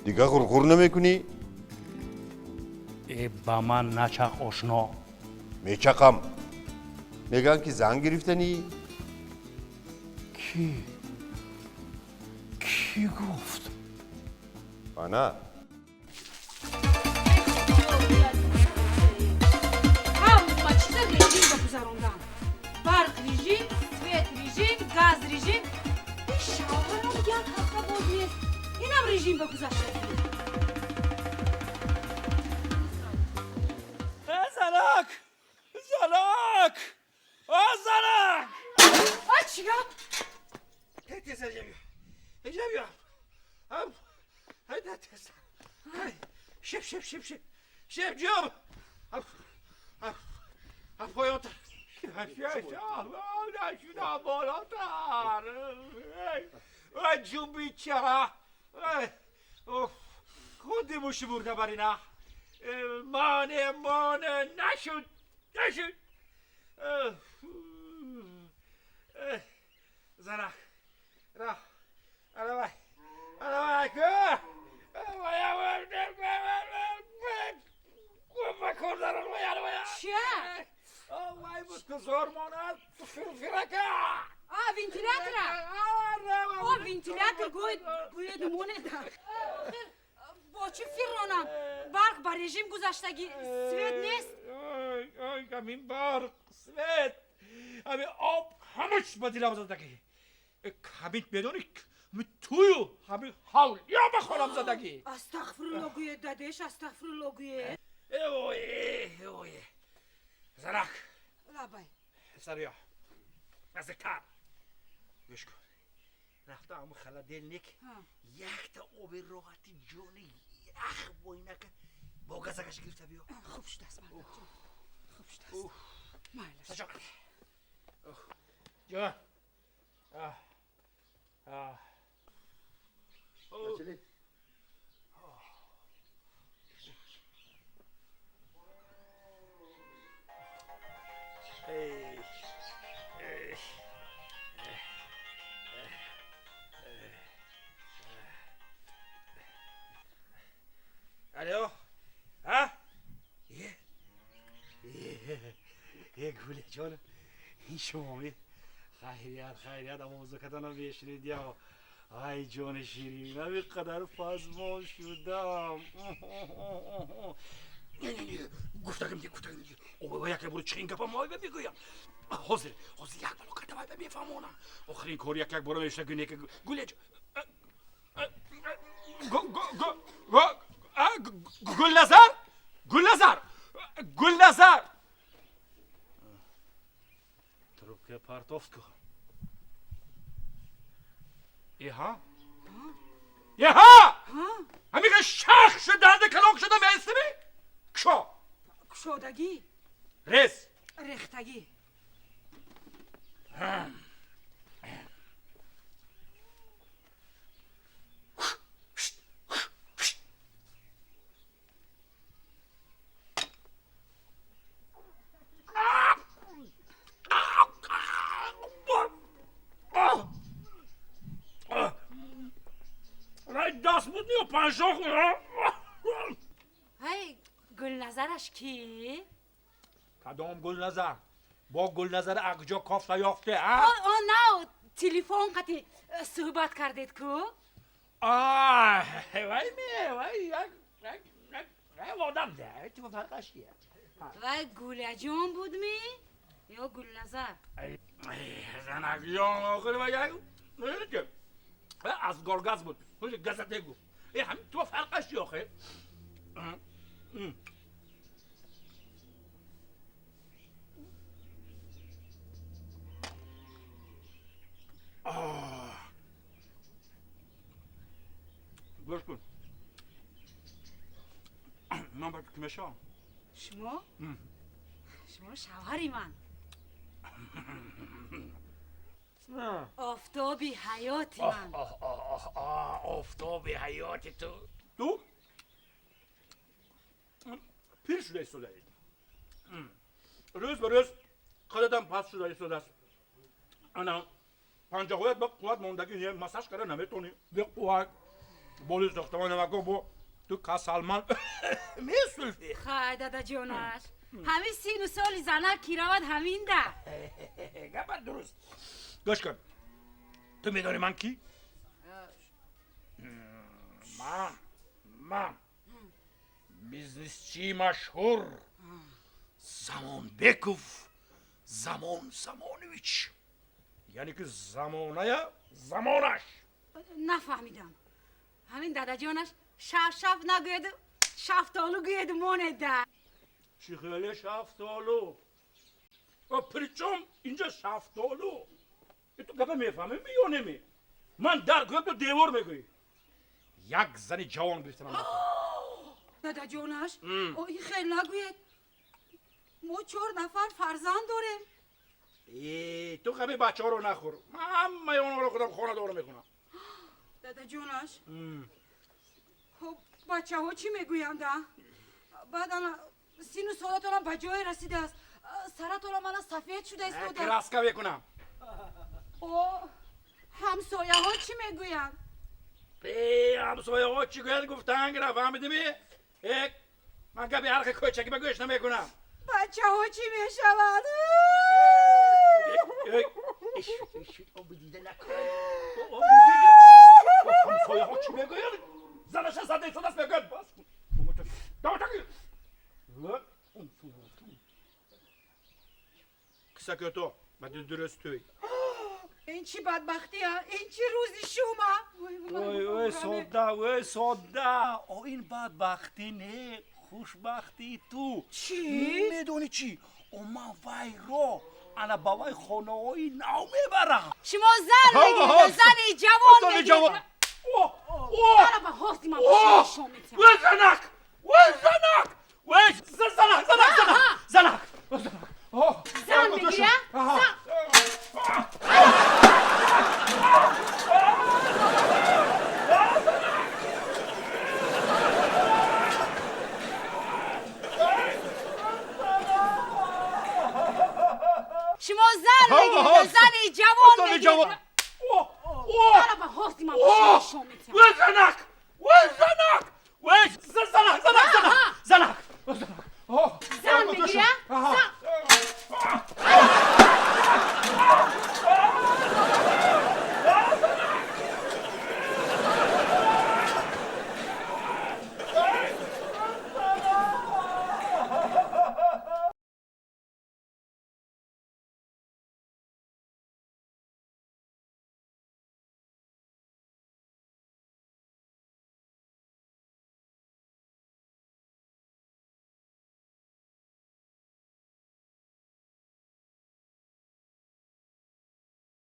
Дига ғурғур намекунӣ? Э, ба ман начақ, ошно. Мечақам. Мегӯянд, ки зан гирифтанӣ. Кӣ, кӣ гуфт? Ана. Ҳама чиза режим ба гузарондан: барқ режим, свет режим, газ режим. Ин шавҳарам як ҳафта боз нест, инам режим ба гузашта. Занак! Занак! Занак! А, чӣ гап? Тез инҷа бیا. تیز. شب شب شب شب شب جام. پایانتر نشدم، بالاتر. جون بیچاره، خودمو شمرده بر اینا. مانه مانه، نشد نشد. زنک را آره وای، آره وای که وای. Чия? وای بود که زور ماند фирфирака. А, вентилятора. О, вентилятор гӯед, гӯед, монеда. Бо чӣ фирронам? Барқ ба режим гузаштагӣ, свет нест. Ой, ҳамин барқ, свет, ҳамин об, ҳамаш ба дилам задагӣ. Ҳамин медонӣ, тую ҳамин ҳавлия ба хонам задагӣ. Астағфирулло гӯед, дадеш, астағфирулло гӯед. Ой, ой, занак. Лабай. Сария наздиктар гӯш кун. Рафта ҳамун холодильник якта оби роҳати ҷони ях бо инака бо газакаш гирифта биё. Хуб шудааст, мардакҷон, хуб шудааст, майлаш. Сачо ҷон. Начали? Эй, эй. Алло, а? Е, е, е, гуле ҷон, ин шумоми? Хайрият, хайрият, аммо музыкатона мешунид я. Ай, ҷони ширин, ҳамин қадар пазмон шудам. Не, не, не, гуфтагим, гуфтагим. О, як бор чин гапа мой мегӯям. Ҳозир, ҳозир як бало карда вай мефаҳмонам. Охирин кор як як бора мешта гуне гуле ҷон. Гулназар! Гулназар! Гулназар! Трубка партовску. Иҳа? Иҳа! Ҳамиқа шах шуда, калон шуда меистими? Кушо! Кушодагӣ. Рез! Рехтагӣ. Вай даст буд ё панҷоҳ? Ҳай, Гулназараш кӣ? Кадом Гулназар? Бо Гулназар акҷо кофта ёфте, а? О, нав телефон қати суҳбат кардед ку. Вай ме, вай як як як як одам де, ту фарқаш чист? Вай Гулаҷон будми ё Гулназар? Занакҷон, охир вай як аз горгаз буд, газате гуфт. Э, ҳамин ту фарқаш чи охир? Гӯш кун, ман ба ту кӣ мешавам? Шумо, шумо шавҳари ман, офтоби ҳаёти ман. Офтоби ҳаёти ту. Ту пир шуда истодаӣ, рӯз ба рӯз қадатам паст шуда истодааст. Ана панҷаҳоят ба қувват мондагӣ не, массаж карда наметонӣ, беқувват. Болис сохтамон намако бо ту касалман месулфи. Хай, дадаҷонаш, ҳамин сину соли зана ки равад, ҳаминда. Гапат дуруст. Гӯш кун, ту медонӣ ман кӣ? Ман бизнесчии машҳур Замонбеков Замон Замонович, яъне ки замоная замонаш. Нафаҳмидам. Ҳамин дадаҷонаш шаф шаф нагӯяду шафтолу гӯяду монеда. Чӣ хеле шафтолу? Причём инҷа шафтолу? Ту гапа мефаҳмӣ ё неме? Ман дар гӯям, ту девор мегӯӣ. Як зани ҷавон гирифтанам. Дадаҷонаш, ин хел нагӯед, мо чор нафар фарзанд дорем. Ту ғами бачаҳоро нахӯр, ман ҳамаи онҳоро худам хонадор мекунам. Дадаҷонаш, хуб, бачаҳо чӣ мегӯянд? Баъд ана сину солатонам ба ҷое расидааст, саратонам ана сафед шуда истода. Краска мекунам. О, ҳамсояҳо чӣ мегӯянд? Ҳамсояҳо чӣ гӯянд, гуфтан гира, фаҳмидими? Ман гапи ҳархи кӯчаки ба гӯш намекунам. Бачаҳо чӣ мешавад? Обидида накун. Ҳамсояҳо чӣ мегӯянд? Занаша зада истодааст, мегӯяд. Бас, даватаги. Қисса кӯтоҳ, ба дуруст тӯй. Ин чӣ бадбахтия, ин чӣ рӯзи шума! Ой, ой, содда, ой, содда. О, ин бадбахтӣ не, хушбахтии ту. Чӣ? Медонӣ чӣ? О, ман вайро ана ба вай хонаҳои нав мебарам. Шумо зан мегиред, зани ҷавон мегиред. Ана ба ҳости ман шом метиҳам. Ой, занак, ой, занак, ой, занак, занак, занак, занак. Зан мегиря? Зан. Шумо зан мегиред, зани ҷавон мегиред. Ана ба ҳости ман шом метиҳам. Ой, занак.